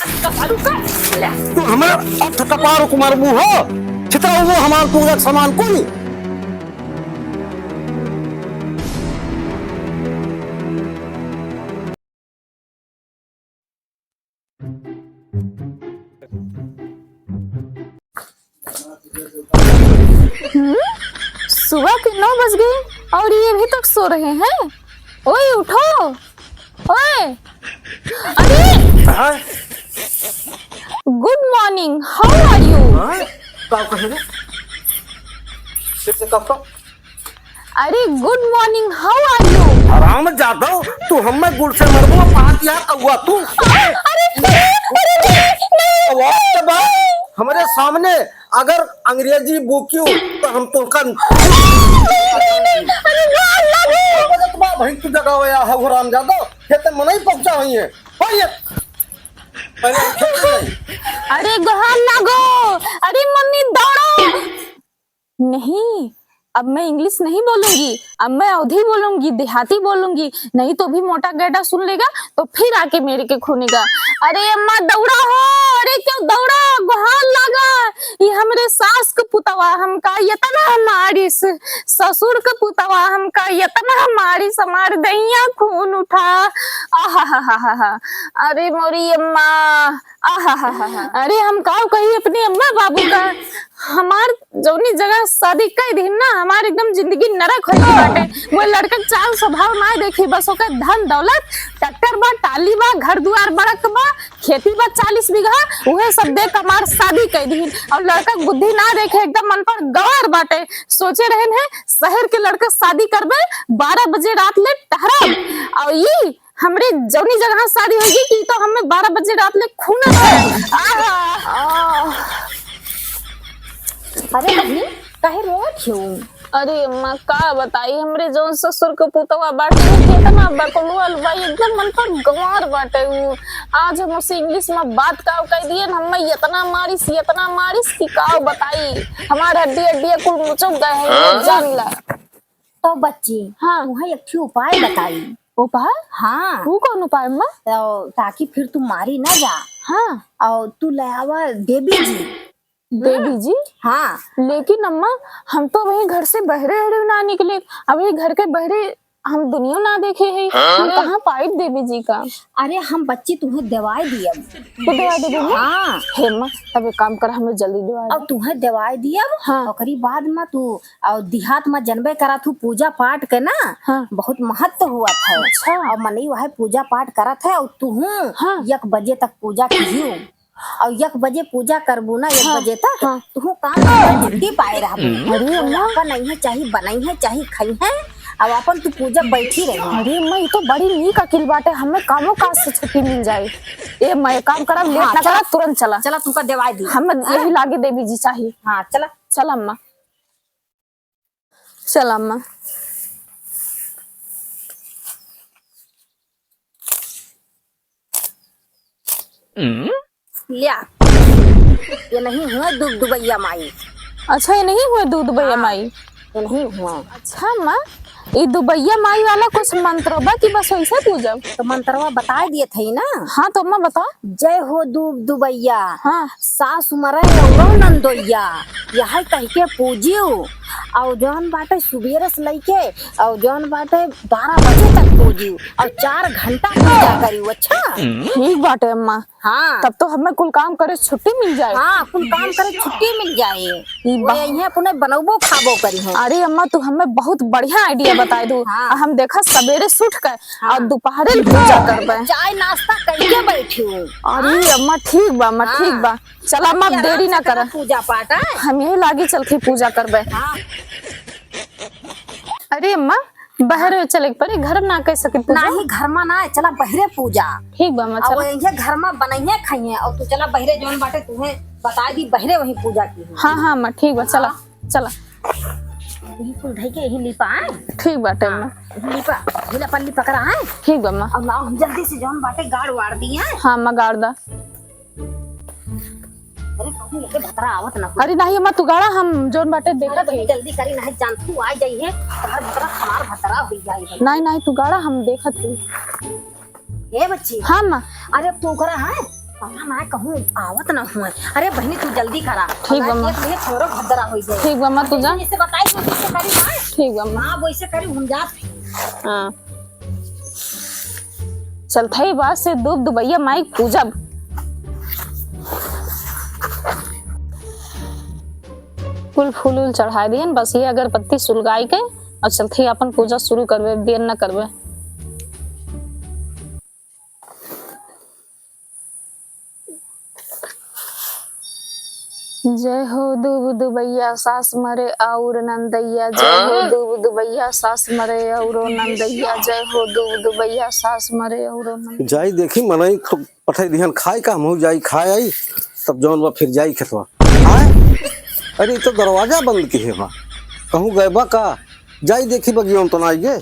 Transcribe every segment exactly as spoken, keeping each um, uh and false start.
तू हमार अठ कपार कुमार मुँह हो, छितरा हुआ हमार पूजा सामान को नहीं। हम्म? सुबह के नौ बज गए और ये अभी तक सो रहे हैं। ओए, उठो। ओए, अरे! हाँ? Good morning, how are you? हाँ? का कहे रे? फिर से कब का? अरे, good morning, how are you? हराम जादव, तू हमें गुड़ से मरबो, पात या कौआ तू। अरे, अरे, अरे, नहीं, नहीं, आवाज के बाद नहीं। हमरे सामने अगर अंग्रेजी बोकियो तो हम तोहका नहीं, नहीं, अरे, गोड़ लागो। बजत बा, भाई तू जगावे या हराम जादव, ये तो मनई पहुंचा हुई है। भाई, ये, अरे, खेत में। अरे, गोड़ लागो, अरे, मम्मी दौड़ो। नहीं, अब मैं English नहीं बोलूंगी, अब मैं अवधी बोलूंगी, देहाती बोलूंगी, नहीं तो भी मोटा गैडा सुन लेगा तो फिर आके मेरे के खूनेगा। अरे अम्मा दौड़ा हो, अरे क्यों दौड़ा, गोहार लागा, ये हमरे सास के पुतवा हमका इतना मारिस, ससुर के पुतवा हमका इतना मारिस, हमार दहिया खून उठा। आहा हा हा हा हा। अरे मोरी अम्मा, आहा हा हा हा। अरे हम काव कही अपने अम्मा बाबू का, हमार जौनी जगह शादी कई दिहिन ना, हमार एकदम जिंदगी नरक होइ गई बाटे। वो लड़का के चाल स्वभाव ना देखी, बस ओकर धन दौलत, ट्रैक्टर बा, टाली बा, घर दुआर बड़क बा, खेती बा चालीस बीघा, उहे सब देख हमार शादी कई दिहिन। और लड़का के बुद्धि ना देखे, एकदम मन पर गवार बाटे। सोचे रहन है शहर के लड़का शादी करबे, बारह बजे रात ले टहरब, और ई हमरे जौनी जगह शादी होगी कि तो हमें बारह बजे रात ले खूना है। आहा। अरे बहिनी, काहे रोत हो? अरे अम्मा, का बताई, हमरे जौन ससुर के पुतवा बाटे, उ केतना बकलोल बा, एकदम मन पर गंवार बाटे उ। आज हम उसे English में बात काव कह दिए न, हमें इतना मारिस, इतना मारिस कि काव बताई, हमार हड्डी हड्डी कुल मुचुक गए हैं, ये जान ला। तो बच्ची, हाँ। तुहें एक ठे उपाय बताई। उपाय? हाँ। वो कौन उपाय, अम्मा? तो ताकि फिर तू मारी ना जा। हाँ। और तू ले आवा देवी जी। देवी जी? हाँ। लेकिन अम्मा, हम तो अभी घर से बहरे हरे ना निकले, अभी घर के बहरे हम दुनिया ना देखे हैं, हम हाँ। कहाँ पाइब देवी जी का? अरे हम बच्ची तुहें देवाई दियब। तू देवाई देबू ना? हाँ। हे अम्मा, तब एक काम कर, हमें जल्दी देवाई अब दे। तुहें देवाई दियब, हाँ। ओकरी बाद में तू और देहात में जनबे करत हूँ, पूजा पाठ के ना हाँ। बहुत महत्व हुआ था। अच्छा। और मनई वह पूजा पाठ करत है और तुहूँ हाँ। एक बजे तक पूजा कीहू। और एक बजे पूजा करबू ना, एक हाँ। बजे तक हाँ। तुहूँ काम से छुट्टी पाए रहबू। अरे अम्मा। अपन नहीं है, चाहे बनई है, चाहे खाई है, अब अपन तू पूजा बैठी रही। अरे अम्मा, ये तो बड़ी नीक अकिल बाटे, हमें कामों काज से छुट्टी मिल जाए। ए अम्मा, एक काम करा, लेट हाँ, ना चला। करा, तुरंत चला। चला, तुमका देवाई दी। हम हाँ। यही लागे देवी जी चाही। हाँ, चला। चला अम्मा। चल अम्मा। ल्या, ये नहीं हुए दूध दुबैया माई। अच्छा, ये नहीं हुए दूध दुबैया हाँ, माई? ये नहीं हुए। अच्छा अम्मा, ये दुबैया माई वाला कुछ मंत्र बा कि बस वैसे पूजब? तो मंत्रवा बताए दिए थे ना। हाँ, तो अम्मा बताओ। जय हो दूध दुबैया, हाँ। सास मरे औरो नंदोइया, यह कह के पूजियो। और जौन बाटे सुबेरे से लइके और जौन बाटे बारह बजे तक पूजियो और चार घंटा पूजा करियो। अच्छा? ठीक बाटे अम्मा। हाँ। तब तो हमें कुल काम करे छुट्टी मिल जाए। हाँ, कुल काम करे छुट्टी मिल जाए। ई वो बा- यहीं अपने बनौबो खाबो करी हैं। अरे अम्मा, तू हमें बहुत बढ़िया idea बताए दू। हाँ। आ हम देखा सबेरे से उठ के हाँ। और दोपहरे में पूजा करबे। चाय नाश्ता करके बैठी हूँ। अरे अम्मा, ठीक बा अम्मा, हाँ। ठीक बा। चला अम्मा, अब आराम देरी से ना करा। करा पूजा पाठ, हैं? हम यही लागी चलके पूजा करबे। हाँ। अरे अम्मा, बहरे चले के पड़ी, घर में ना कर सके पूजा? नाही, घर में ना, चला बहरे पूजा। ठीक बा अम्मा, अब चला। यही घर में बनइहे खाइहे, और तू चला बहरे जौन बाटे तुहें बताई दी, बहरे वहीं पूजा की है। हाँ, हाँ अम्मा, ठीक बा, चला, हाँ। चला। यही कुल धई के यही लिपा, हैं? ठीक बाटे अम्मा। हाँ, यही लिपा, यही ला पल्ली पकड़ा, हैं? ठीक बा अम्मा। अब लाओ, हम जल्दी से जौन बाटे गाड़ वाड़ दी, हैं? हाँ अम्मा, गाड़ दा। अरे, कहूँ लेके भतरा आवत ना हो। अरे नाही अम्मा, तू गाड़ा, हम जौन बाटे अरे, देखत तनी ही। जल्दी करी, नाही जान तू आ जाई है, तोहर भतरा हमार भतरा हो जाई है। नाही, नाही, तू गाड़ा, हम देखत ही। ए बच्ची। हाँ अम्मा। अरे, तू करा है, पता ना कहूँ आवत ना हुए। अरे बहिनी, तू जल्दी करा। ठीक बा, अम्मा। देख ले, हमरो भद्दरा होई जाए। ठीक बा, अम्मा, तू जा। जैसे बताई, तू जैसे करी ना। ठीक बा, अम्मा। हाँ, वैसे करी, हम जात ही। हाँ। चलत ही बात से दूब दुबैया माई पूजब। कुल फूल उल चढ़ाए दियन, बस ये अगरबत्ती सुलगाई के और चलत ही अपन पूजा शुरू करबे, देर न करबे। जय हो दूब दुबैया सास मरे और नंदैया, जय हो दूब दुबैया सास मरे औरो नंदैया, जय हो दूब दुबैया सास मरे औरो नंदैया। जाई देखी मनई तो पठाई दिहन खाए का, हमहू जाई खाए आई, तब जौन बा फिर जाई खेतवा। आए? अरे, ई तो दरवाजा बंद किहे बा, कहूँ गए बा का? जाई देखी बगिया में तो ना आई गे।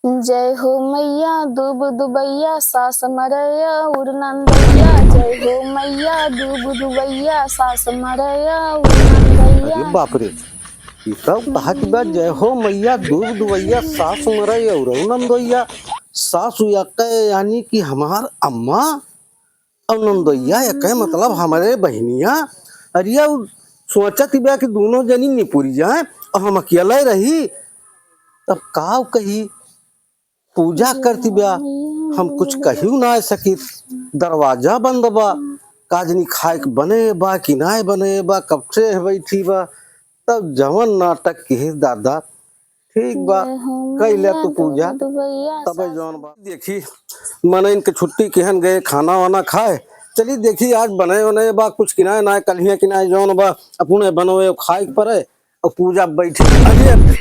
जय हो मैया दूब दुबैया सास मरैया उर नंदैया, जय हो मैया दूब दुबैया सास मरैया उर नंदैया। अरे बाप रे, ई सब कहा कि बा, जय हो मैया दूब दुबैया सास मरैया उर नंदैया। सासु या के यानी कि हमार अम्मा और नंदोइया, एके मतलब हमरे बहिनिया। अरे, उ सोचत बिया कि दोनों जनी निपुरी जाए और हम अकेले रही, तब का कही? पूजा करती बिया, हम कुछ कहियो ना सकित, दरवाजा बंद बा, का जनी खाए के बने बा कि ना बने बा, कब से बैठी बा, तब जवन नाटक किहे दादा, ठीक बा, जय हो कई ले मैया तू पूजा, दूध दुबैया तबे सास। जौन बा। देखी, मनइन के छुट्टी किहन गए खाना वाना खाए। चली देखी, आज बने वने बा, कुछ किनाए नाए, कलिया किनाए जौन बा, अपने बनवे खाए के परे, और पूजा बैठी। अरे,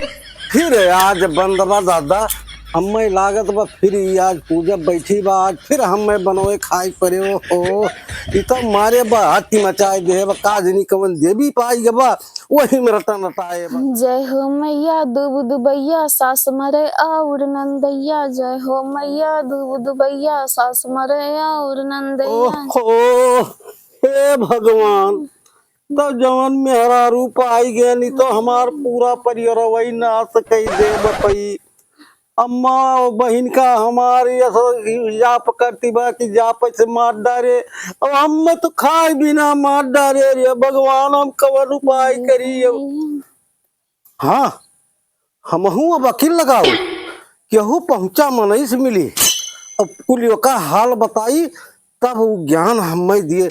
फिर आज बंद बा दादा, हमें लागत बा फिर ई आज पूजा बैठी बा, आज फिर हमें बनवे खाए के परे। ओ हो, ई तो मारे बा, हाथी मचाए दे बा, का जनी कवन देवी पाई गबा, वही में रटन रटाए बा। जय हो मैया दूब दुबैया सास मरे और नंदैया, जय हो मैया दूब दुबैया सास मरे और नंदैया। ओहो, हे भगवान, तो जवन मेहरारू पाई गए, नहीं तो हमार पूरा परिवार वही नाश कई दे बपई। अम्मा और बहिन का हमार ये सब जाप करती बा कि जाप से मार डारे। अब हम तो खाए बिना मार डारे रे भगवान, हम कवन उपाय करी अब? हाँ, हमहू अब अकिल लगाओ, केहू पहुँचा मनई से मिली, अब कुल ओका हाल बताई, तब उ ज्ञान हमें दिए।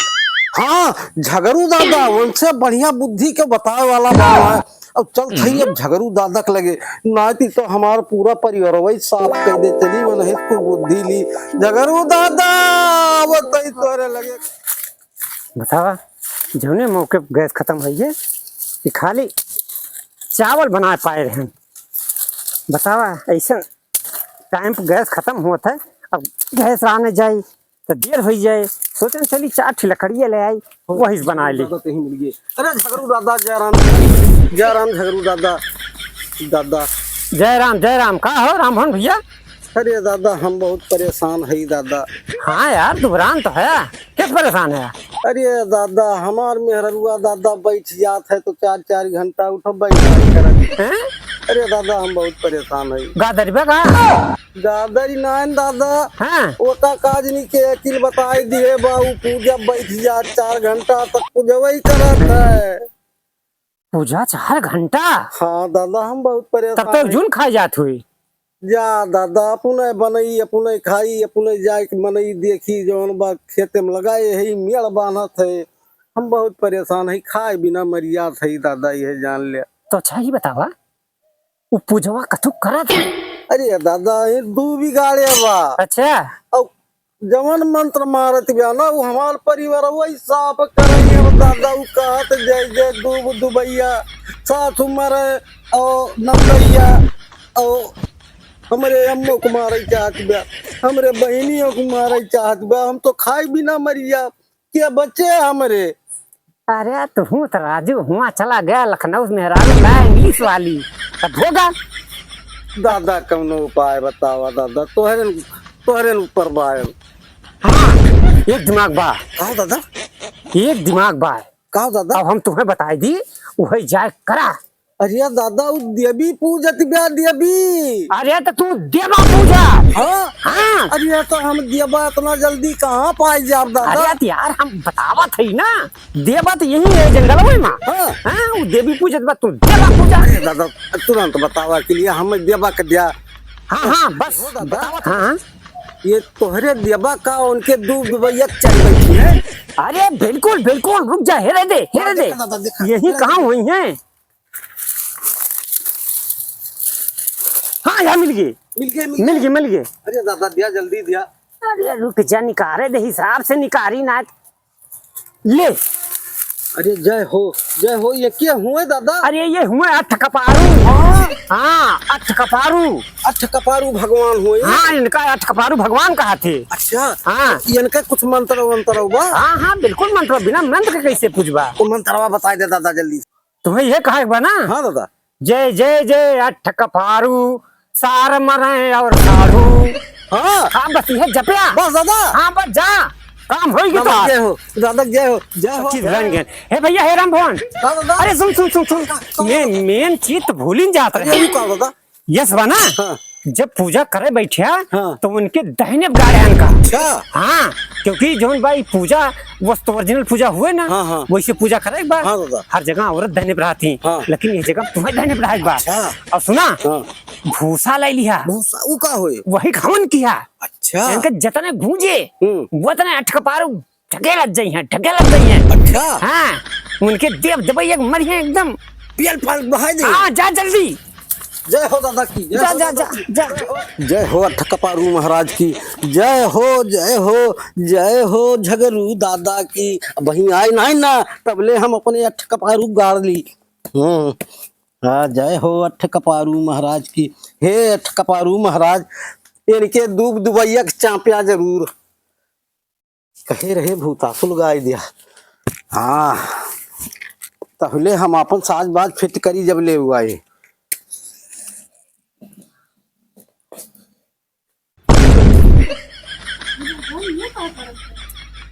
हाँ, झगरू दादा, उनसे बढ़िया बुद्धि के बतावे वाला बाबा है। अब चल थई अब झगरू दादा के लगे, नाती तो हमार पूरा परिवार वही साफ कर दे। चली वो नहीं कुल बुद्धि ली। झगरू दादा, अब तई तोरे लगे। बतावा, जौने मौके पे गैस खत्म होई है, कि खाली चावल बनाए पाए रहन। बतावा, ऐसा टाइम पे गैस खत्म होत है, अब गैस आने जाई, तो देर होई जाए। सोचन चली चार ठी लकड़िया ले आई, वही से बनाए ली। दादा, तही मिल गए। अरे झगरू दादा, जय राम, जय राम झगरू दादा, दादा। जय राम, जय राम। का हो राममोहन भैया? अरे दादा, हम बहुत परेशान हई दादा। हाँ यार, दुबरान तो है, किस परेशान है? अरे दादा, हमार मेहररुआ दादा बैठ जात है तो चार चार घंटा उठो बैठ करत। हैं? अरे दादा, हम बहुत परेशान हई। गादरिबा का? गादरी नाइन दादा। हाँ। ओका काजनी के अकिल बताई दिए बा, उ पूजा बैठ जात चार घंटा तक पूजवई करत है। पूजा चार घंटा? हाँ दादा, हम बहुत परेशान तब तो हई। जून खाए जात हुई। जा दादा, अपने बनई, अपने खाई, अपने जाए के मनई देखी, जौन बा खेते में लगाए है, मेड़ बांधत है। हम बहुत परेशान है, खाए बिना मरियात है दादा, यह जान ले। तो अच्छा ही बतावा, उ पूजवा कथू करत है? अरे दादा, ये दू बिगाड़े बा। अच्छा। और जवन मंत्र मारत बिया ना, उ हमार परिवार वही साफ करई है दादा। उ कहत जय जय दूब दुबैया, सासु मरे और नंदैया, और हमरे अम्मो को मारे चाहत बिया, हमरे बहिनियों को मारे चाहत बिया। हम तो खाई बिना मरिया, के बच्चे हमरे। अरे, तू तो राजू हुआ चला गया लखनऊ से मेहरारू लाया इंग्लिश वाली। तब होगा। दादा, कौनो उपाय बतावा दादा, तोहरे, तोहरे ऊपर बाय। हाँ, एक दिमाग बा। का दादा? एक दिमाग बा। का दादा? अब हम तुम्हें बताई दी, वही जाए करा। अरे दादा, उ देवी पूजत बा, देवी। अरे त तू देवा पूजा। हाँ? हाँ। अरे त हम देवा इतना जल्दी कहाँ पाई जाब दादा? अरे त यार, हम बतावत हई ना, देवा त यही है जंगलवे मा। हाँ। हाँ, उ देवी पूजत बा, तू देवा पूजा। अरे दादा, तुरंत बतावा के लिए हम देवा के दिया। हाँ, हाँ, बस हो दादा। बतावा। हाँ, हाँ। ये तोहरे देवा का उनके दूब दुबैया चल बैठी है। अरे बिल्कुल, बिल्कुल, रुक जा, हेरे दे, हेरे हाँ, दे। देखा दादा, देखा। यही कहाँ हुई हैं? हाँ, यहाँ मिल गए। मिल गए, मिल मिल गए। गए, मिल गए। अरे दादा, दिया, जल्दी दिया। अरे रुक जा, निकारे दे, हिसाब से निकारी ना। ले। अरे जय हो, जय हो, ये क्या हुए दादा? अरे ये हुए अठ कपारू। हाँ। हाँ, अठ कपारू। अठ कपारू भगवान हुए? हाँ, इनका अठ कपारू भगवान कहा थे। अच्छा। हाँ। इनका कुछ मंत्र वंत्र बा? हाँ, हाँ, बिल्कुल मंत्र, बिना मंत्र के कैसे पूजबा? तो मंत्रवा बताई दे दादा जल्दी। तुम्हें ये कहा एक बार ना। हाँ दादा। जय जय जय अठ कपारू, सार मरे और साढ़ू। हाँ। हाँ, बस ये जपिया। बस दादा। हाँ, बस जा, काम होई गई दादा, तोहार। जय हो, दादा, जय हो, जय हो। चीज रंग है। हे भैया, हे राम भवन। हाँ दादा। अरे सुन, सुन, सुन, सुन। हाँ, हाँ। मैं मेन चीज तो भूल ही जात रहे। अरे, ये का दादा? यस बा ना? हाँ। जब पूजा करे बैठिया, हाँ। तो उनके दहिने गाड़े आन का। अच्छा। हाँ, क्योंकि जौन बा ई पूजा, वो तो ओरिजिनल पूजा हुए ना, हाँ, हाँ। वैसे पूजा करे एक बार। हाँ, दादा। हर जगह औरत दहिने पर रहती, हाँ। लेकिन ये जगह तुम्हें दहिने पर रहे एक बार। अच्छा। और सुना, हाँ। भूसा ले लिया। भूसा, उ का होए? वही खावन किया। अच्छा। इनके जतने गूंजे, हम्म। वतने अठ कपारू ढकेलत जइहें, ढकेलत जइहें। अच्छा। हाँ, उनके देव देवैया के मरिहें एकदम। पियल पाल बहाई दे। हाँ, जा जल्दी। जय हो दादा की, जय जा, हो जा, दादा जा, की। जा। जय हो अठ कपारू महाराज की, जय हो, जय हो, जय हो झगरू दादा की। अब वहीं आए नाहीं ना, तबले हम अपने अठ कपारू गाड़ ली। हम्म। हाँ, जय हो अठ कपारू महाराज की। हे अठ कपारू महाराज, इनके दूब दुबैया के चांप्या जरूर। कहे रहे भूतासुर गाय दिया। हाँ, तहले हम आपन साज बाज फिट करी जब ले हुआ ये।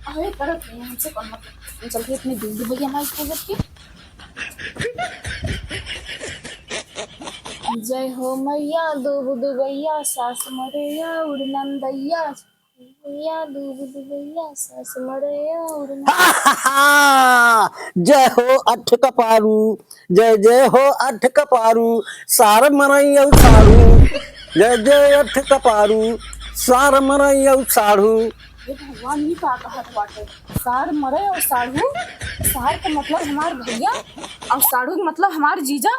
अरे, करत नहीं, हमसे कौन मतलब? हम चलते अपने दूब दुबैया माई को लेके। जय हो मैया दूब दुबैया, सास मरैया उड़ नंदैया। मैया दूब दुबैया, सास मरैया उड़ नंदैया। जय हो अठ कपारू, जय जय हो अठ कपारू, सार मरई और साढ़ू। जय जय अठ कपारू, सार मरई और साढ़ू। हे भगवान, ई का कहत बाटे? सार मरई और साढ़ू? सार के मतलब हमार भैया और साढ़ू के मतलब हमार जीजा।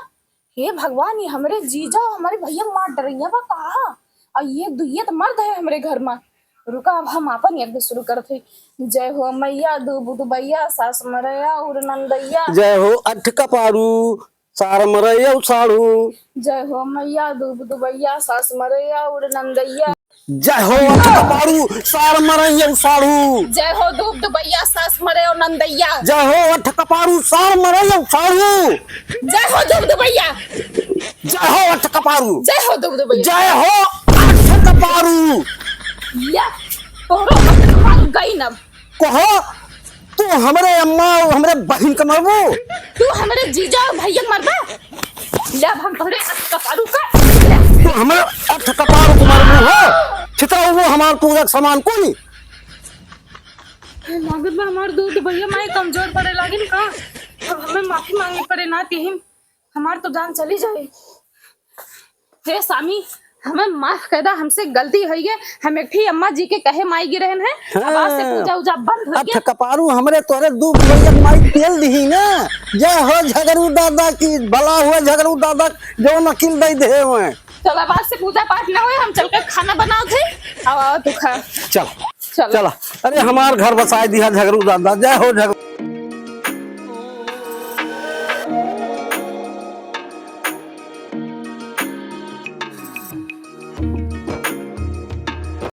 हे भगवान, ई हमरे जीजा और हमरे भैया मार डरैया बा का? और ये दुइये तो मर्द है हमरे घर मा। रुका, अब हम आपन यज्ञ शुरू करत हई। जय हो मैया दूब दुबैया, सास मरैया उड़ नंदैया। जय हो अठ कपारू, सार मरैया साढ़ू। जय हो मैया दूब दुबैया, सास मरैया उड़ नंदैया। जय हो अठ कपारू, सार मरैया साढ़ू। जय हो दूब दुबैया, सास मरैया नंदैया। जय हो अठ कपारू, सार मरैया साढ़ू। जय हो दूब दुबैया। जय हो अठ कपारू। जय हो दूब दुबैया। जय हो अठ कपारू। या, तोहरो अठ कपारू गई न। कहो, तू हमरे अम्मा और हमरे बहिन के मरबू? तू हमरे जीजा और भैया के मरबा? ले, अब हम तोहरे अठ कपारू का, ले। तू हमरे अठ कपारू के मरबू हो? छितरा हुआ हमार पूजा के सामान कोनी। लागत बा हमार दूब दुबैया माई कमजोर पड़े लागिन का? अब हमें माफी मांगे पड़े ना, यही हमार तो जान चली जाए। हे स्वामी, हमें माफ कर दा, हमसे गलती होई गए। हम एक ठी अम्मा जी के कहे माई गिरे रहन है। अब आज से हाँ। पूजा उजा बंद होई अठ गए। कपारू हमरे तोरे दूब दुबैया माई तेल दिही ना। जय हो झगरू दादा की, भला हुआ झगरू दादा जो नकील दे दे हुए। चल, अब आज से पूजा पाठ ना होए, हम चल के खाना बनाओ थे। आओ, आओ, तू खा। चल। चल। चला। अरे हमार घर बसाए दिया झगरू दादा। जय हो झगरू।